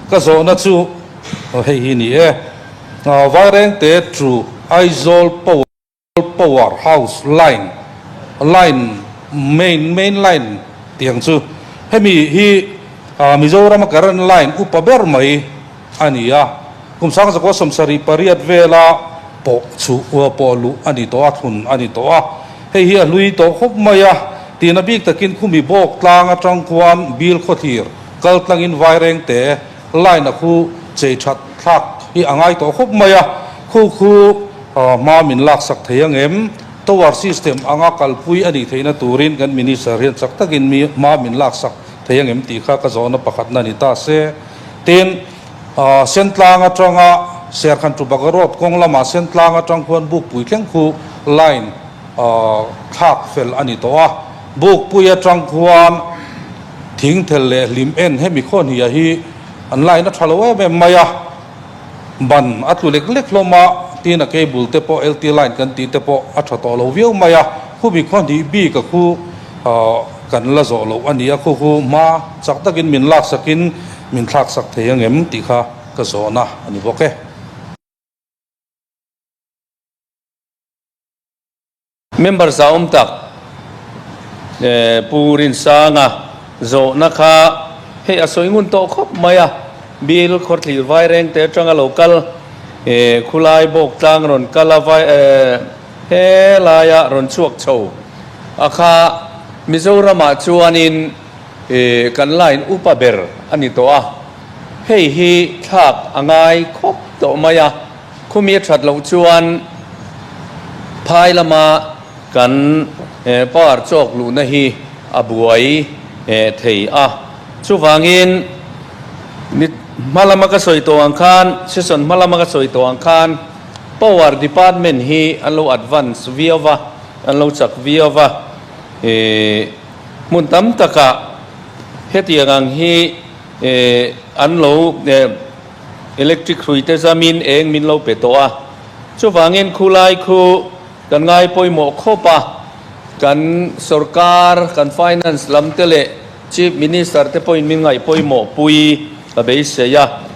Ka zawhna chu hei hi ni e, Vairengte to Aizawl Power House line, line main main line tiang chu hemi hi Mizorama current line upa ber mai a ni a, kum sangzakua 78 vela pawh chhuh pawh luh a ni tawh a, thlun a ni tawh a, hei hi a hlui tawh khawp mai a, tihna bik takin khumi bawk tlang atang khuan bil khawthlir kal tlangin Vairengte line a khu chei that thlak hi a ngai tawh khawp mai a, khu khu hma min laksak thei ang em? Tower system anga kalpui a nih theihna turin kan Minister hian chak takin mi hma min laksak thei ang em tih kha ka zawhna pakhatna ni ta se. Tin, Sentlang atanga Serkhan to Baga Road kawng lamah Sentlang atang khuan Bukpui thleng khu line thlak fel a ni tawh a, Bukpui atang khuan Thingthel leh hlim en hemi khawnhia hi an line a tha lo em em mai a, ban a tlu lek lek hlawm a, tin a cable te pawh LT line kan tih te pawh a tha tawh lo viau mai a, khumi khawhnih bik a khu kan la zawh loh a ni a, khu khu hma chak takin min laksakin min thlaksak thei angem tih kha ka zawhna a ni bawk e. Member zahawm tak Pu Rinsanga zawhna kha hei a sawi ngun tawh khawp mai a, Bill Khawthlir Vairengte atanga lo kal khulai bawk tlang rawn kal a vai helaia rawn chhuak chho a kha Mizoramah chuanin kan line upa ber a ni tawh a, hei hi thlak a ngai khawp tawh mai a. Khumi a that loh chuan phai lama kan power chawk luhna hi a buai thei a. Chuvangin ni hma lama ka sawi tawh ang khan, session hma lama ka sawi tawh ang khan power department hi an lo advance viau va, an lo chak viau va. Hmun tam takah hetiang ang hi an lo. Electric hrui te zamin eng min lo pe tawh a, chuvangin khulai khu kan ngai pawimawh khawp a, kan sorkar, kan finance lam te leh Chief Minister te pawhin min ngaih pawimawh pui ka beisei a.